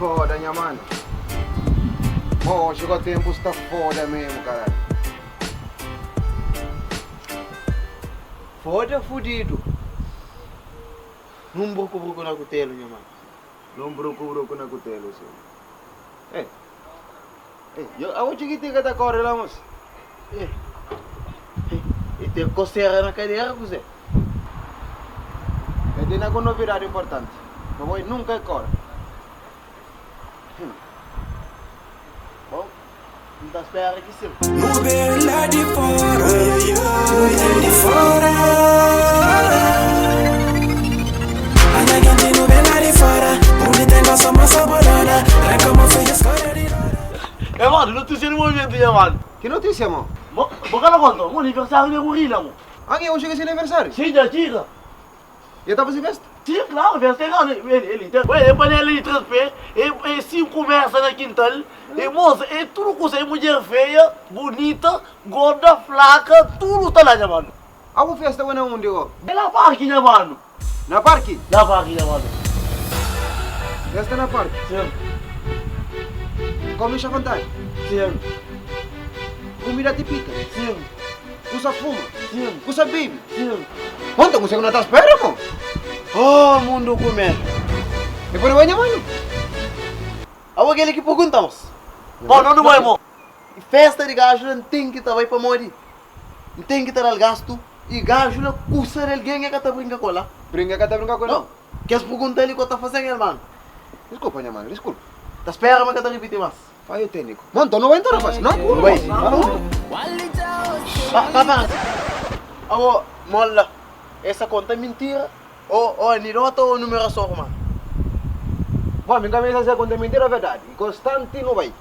Foda nha mano. Mo oxi go tempo sta foda mesmo caralho. Foda fudido. Num bruku bruku na kutelu nha mano. Num bruku bruku na kutelu sim. Eh. Eh, yo awo chikitinho ka ta kore la mos. Eh. Eh, e ten kosera na kadera kuze? E ten algun novidadi importanti. Pa bo nunka e kore. Hum. Bon, N ta spera ki sin. Nu ben la di fora, nu ben di fora. Anha genti nu ben la di fora. Undi ten nossa massa bolona. Tranka mo fidju skola di roda. Eh mano, notícia di momento nha mano. Ki notícia mo? Bo, bo ka na konta, mo aniversário di gorila mo. Anha oxi ki si aniversário? Sim, dja txiga. E ta faze festa? Sim, claro, festa é grande. Ele, ele tem, é panela de três pé, é, é cinco mesas na quintal, é moça, é tudo coisa, é mulher feia, bonita, gorda, flaca, tudo está lá, nha mano. Abo festa bai na undi go? É na parque, nha mano. Na parque? Na parque, nha mano. Festa na parque? Sim. Come à vontade? Sim. Comida te pica? Sim. Kusa fuma? Sim. Kusa bibi? Sim. Onta kusa ku na ta spera mo? Oh, mundo kume. E pode bai nha mano? Abo keli ki pergunta mos. Bom, não bai mo. Festa di gaju la n'ten ki ta bai pamodi n'ten ki ta dal gastu i gaju la kusa di algen e ka ta brinka ku la. Brinka ka ta brinka ku el? Não. Kes pergunta li ko ta fazen el mano. Desculpa nha mano, desculpa. Ta spera ma ka ta ripiti mas. Falho técnico. Bom, então não vai entrar, rapaz. Não, Não vai. Pa, pa, pa. Abo, mola, essa conta é mentira ou, ou anedota ou numeração romana? Bom, minha cabeça se conta mentira é verdade. Constante não vai.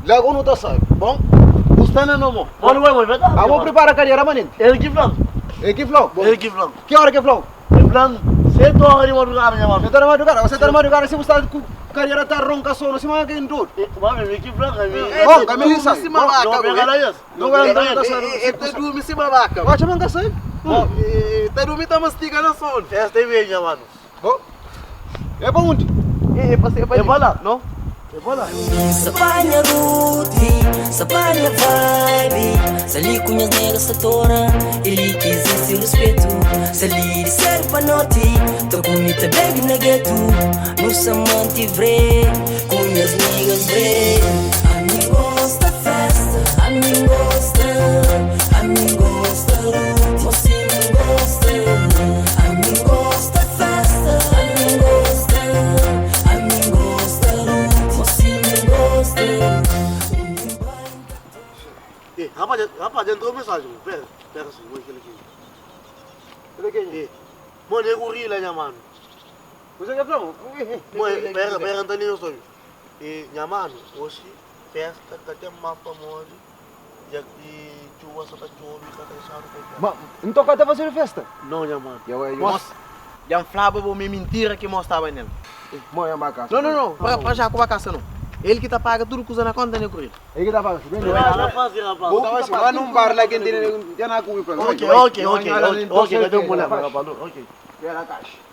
Logo não tá sabe. Bom, está na nomo. Bom, não vai, é verdade. Ah, vou preparar a cadeira, maninho. Ele que flan. Ele que flan. Ele que flan. Que hora que flan? Ele flan, 7 horas de madrugada, minha mano. 7 horas de madrugada. 7 horas de madrugada, se você está com cadeira tá ronca sono, se manda quem tudo. Mami, me que flan, Bom, caminho sai. Não pega lá isso. Não vai andar, tá É, tá dormindo se babaca. Vai chamar sai. Bom, tá dormindo tá mastigando sono. Festa é minha, mano. Bom. É pra onde? É, é pra é pra é pra lá, não? É pra lá. Sapanha Ruth, sapanha vibe Sali com minhas negas satora, ele quis esse respeito Sali de ser panote, tô com muita baby na gueto No samante vre, com minhas niggas vre A mim gosta festa, a mim gosta A mim gosta Ruth, você não gosta A mim gosta festa, a mim gosta A mim gosta Ruth, você não gosta Eh, rapaz, rapaz, entrou mensagem. Pera, pera assim, vou aquele aqui. Ele quem? Eh, mano, é gorila, nha mano. Você quer falar? Mano, pera, pera, Antonio, só. Eh, nha mano, hoje festa que tem mapa mole. Já que chuva só tá chove, tá deixando Mas então cá tá fazendo festa? Não, nha mano. Eu eu. Moça, já falava bom minha mentira que mostrava nele. Mãe, é uma casa. Não, não, não, para, para já com a casa não. Ele que tá paga tudo que usa na conta, né, gorila? Ele que tá pagando. Bem, Não, Lá num bar lá que tem já na cuba. Ok, ok, ok, ok, ok, cadê o problema, rapaz? Ok. Pera caixa.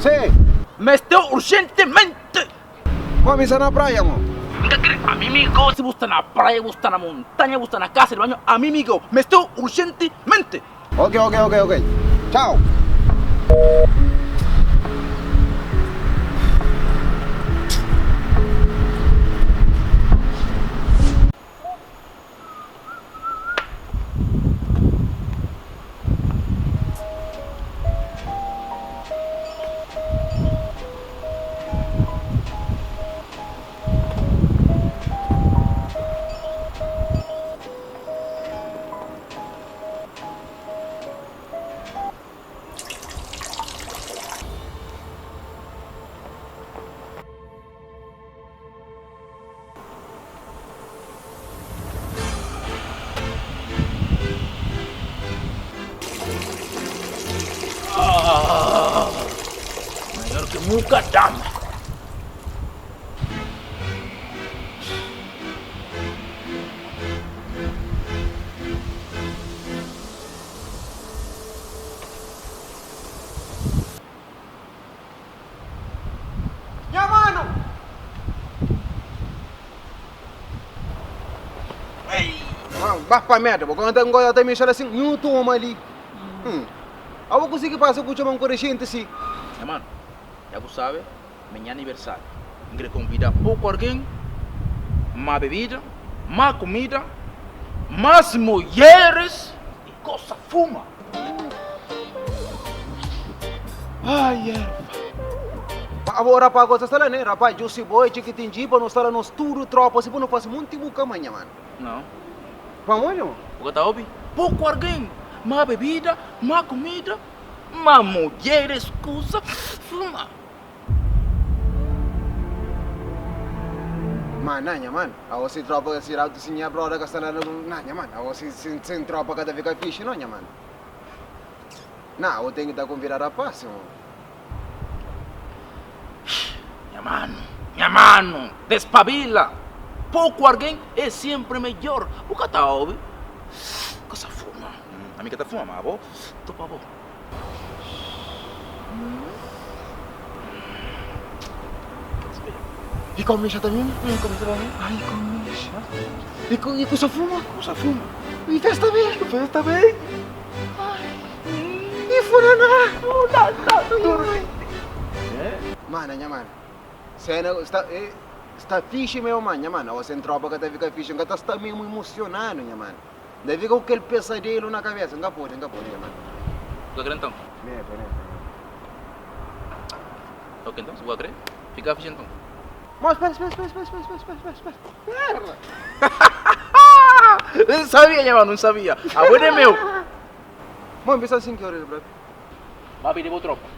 Sim. Me estou urgentemente. Vamos na praia, mano. Nunca quer- A mim me se busca na praia, busca na montanha, busca na casa, no banho. A mim me Me estou urgentemente. Ok, ok, ok, ok. Tchau. Muka dama. Nha mano! Ba pa merda, bo ka ngoja ta mixa assim, nhu toma ali. Abo kusigi pasa ku txoma nkorexenti si. Nha mano, ya bu sabe, ma nha aniversário. N kre konvida poku argen, má bebida, má kumida, más mulheres i kosa fuma. Ai erva. Abo rapaz gosta sta la ne? Rapaz, djusi bo e txikitin dji pa no sta la nos tudu tropa si pa no fasi monti buka manha mano. Não. Pamodi mo? Bu ka ta obi? Poku argen, má bebida, má kumida, má mulheres kusa fuma. Ma na nha mano, awo si tropa si rautu si nha broda ka sta la na nha mano, awo si sin tropa ka ta fika fixi no nha mano. Na awo ten ki ta konvida rapaz mo. Nha mano, nha mano, despabila, poku argen é sempre medjor, bu ka ta obi? Ka sa fuma, ami ka ta fuma ma abo, topa bo. E come já também? Ai, come E, e com fuma? Com fuma. E festa bem? Festa bem. Ai. E funaná? Funaná. Mana, nha mana. Cena está, está fixe mesmo, mano, nha mano. Você tropa que tá fica fixe, que tá está mesmo emocionado, nha mano. Daí fica aquele pesadelo na cabeça, não pode, não pode, nha mano. Tá querendo então? Né, né. Ok, então, se você querer, fica fixe então. Mas espera, espera, espera, espera, espera, espera, espera, espera. Não sabia, nha mano, não sabia. A boa é meu. Mano, pensa assim que horas, brother. Vai pedir boa tropa.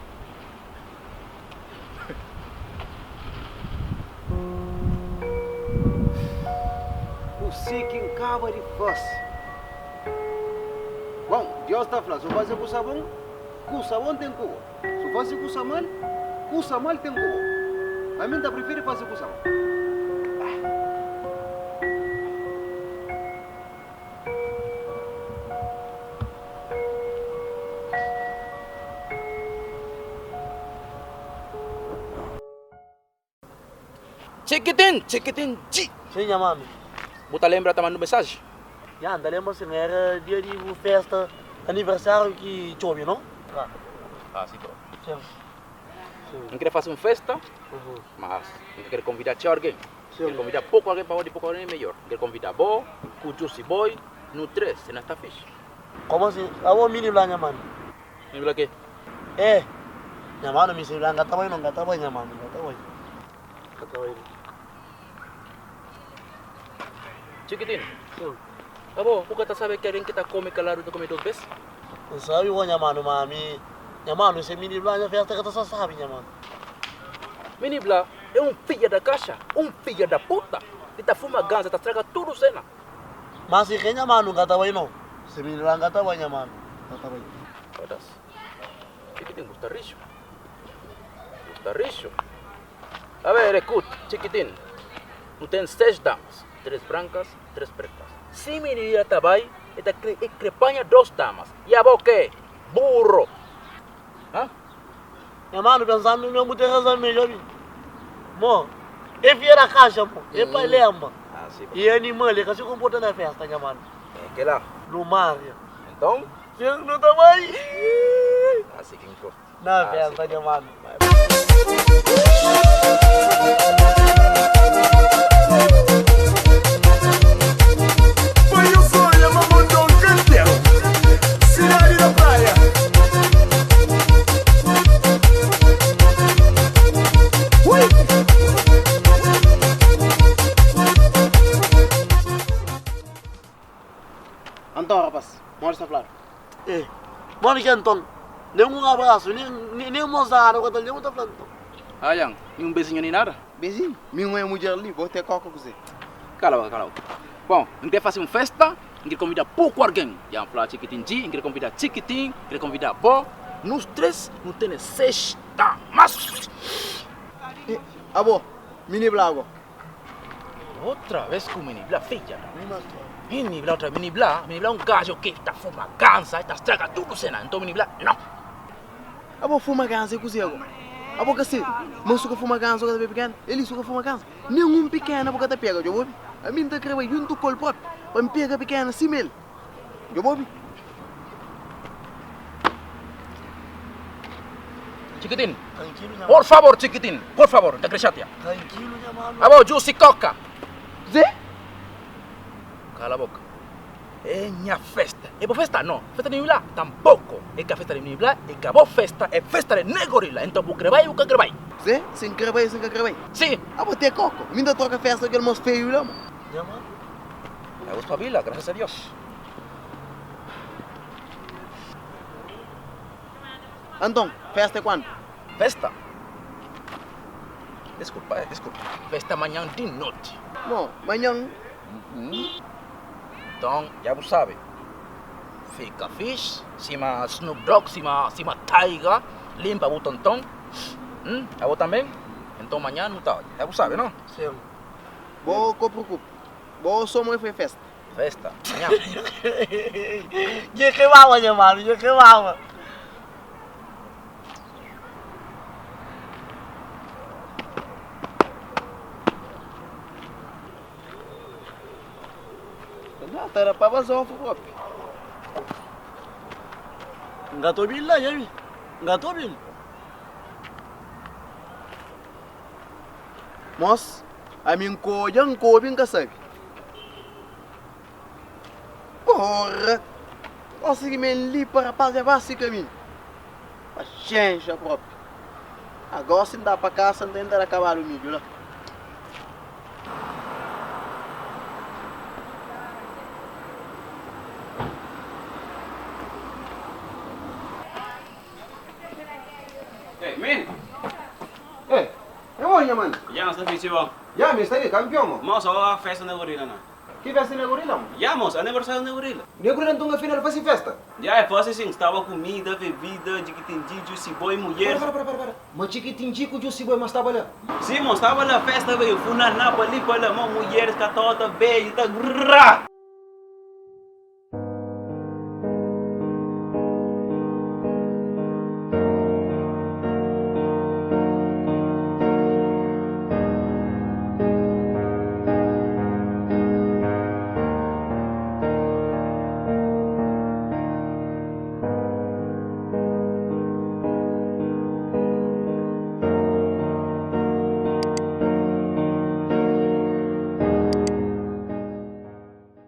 O que encaba de faz. Bom, Deus está falando, se fazer com sabão, com sabão tem cubo. Se fazer com mal, com mal tem cubo. A mim tá prefere fazer com sabão. Chiquitín, chiquitín, chi. Sim, nha mano. Bota lembra, tá mandando mensagem? Já, anda lembra assim, era dia de festa, aniversário que chove, não? Ah, sim, tô. Sim. Não queria fazer uma festa, mas não quero convidar alguém. Quero convidar pouco alguém para onde pouco alguém é melhor. Quero convidar bo, com Juicy Boy, no 3, se não está fixe. Como assim? A o mini lá, nha mano. Mini lá quê? É. Nha mano, me sei lá, gata boy não, gata boy, nha mano, gata boy. Gata boy. Chiquitinho. Sim. Tá bom, o cara sabe que alguém que tá come calado tá come duas vezes? Não sabe, nha mano, mami. Nha mano, esse mini lá, na festa que só sabe, nha mano. Mini blá é um filho da caixa, um filho da puta. Ele tá fuma ganza, tá estraga tudo cena. Mas se quem nha mano, gata boy não. Esse mini lá, gata boy, nha mano. Gata boy. Foda-se. Chiquitinho, gusta richo. Gusta richo. A ver, escuta, chiquitinho. Não tem 6 damas, 3 brancas, 3 pretas. Se menina tabai, esta crepanha 2 damas. E a boca burro. Hã? Nha mano, pensando no meu, tem razão melhor. Mo, é vieira a caixa, mo. É pra lembra. Ah, sim. E animal, ele se comporta na festa, nha mano. É que lá. No mar. Então? Não tá mais. Assim que encosta. Na festa, nha mano. Foi o sonho, mamundão canteiro. Cidade da praia. Ui! Antão, rapaz, mostra claro. É. Mano, que Antão, nem um abraço, nem mozada, nem um tá falando. Ah, Yang, nem um beijinho nem nada? Beijinho? Minha mãe é mulher ali, vou ter coca com você. Cala a boca, cala a boca. Bom, não quer fazer uma festa, não quer convidar pouco alguém. Yang fala chiquitinho, não quer convidar chiquitinho, quer convidar bo. Nos 3 nu tene 6 damas. E abo, mini bla ago. Otra vez ku mini bla, fidja. Mini bla otra, mini bla, mini bla un gajo ki ta fuma ganza, ta straga tudu sena. Nton mini bla, no. Abo fuma ganza é kuzê ago? Abo ka sabe ma su ka fuma ganza bu ka ta bebe pikena? Eli su ka fuma ganza, nen un pikena bu ka ta pega. Djo bo obi? Ami N ta kre bai djuntu ku el propi pa N pega pikena sima el. Djo bo obi? Chikitin, por favor chikitin, por favor, N ta kre xatia. Abo Jusi Koka. Kuzê? Kala boka. É nha festa. É bo festa? No. Festa di Nibla? Tampoko. É ka festa di Nibla, é ka bo festa, é festa di ne gorila. Enton bu kre bai bu ka kre bai? Zé, si N kre bai si N ka kre bai? Si. Abo te koko. Mi N ta troka festa ku kel mos feiu la mo. Nha mano. Ya bo spabila, grasas a Dios. Anton, festa é kuandu? Festa? Deskulpa, deskulpa. Festa manhan di noti. Mo, manhan. Nton, dja bu sabe, fika fix sima Snoop Dogg, sima sima Tyga, limpa bu tonton, hum, abo tanben, nton manhan nu ta, dja bu sabe no? Sim. Bo ka preokupa, bo so moi foi festa. Festa, manhan. Dja kebaba nha manu, dja kebaba. Não, tá era para basofa próprio. N ka ta obi-l la, nha mi. N ka ta obi-l. Mos, ami N ka odja, N ka obi, N ka sabe. Porra! Gosi ki men li pa rapaz dja ba si kaminhu. Paxénxa própi. Ah, gosi N ta pa kasa, N ta entra na kabalu midju la. Ey, min! Ey, é bom, nha mano. Ya, nos ta fichi bo. Ya, mi sta li, kampion, mo. Mos, awo a festa na gorila na. Ki festa na gorila, mo? Ya, mos, aniversario na gorila. Na gorila nton afinal fasi festa? Ya, e fasi sin, staba kumida, bebida, jikitinji, juicy boy, mulher. Para, para, para, para. Ma jikitinji ku juicy boy ma staba la? Si, mos, staba la, festa beju, funaná, pa li, pa la, mo, mulheres, katota, beju, ta, grrrra!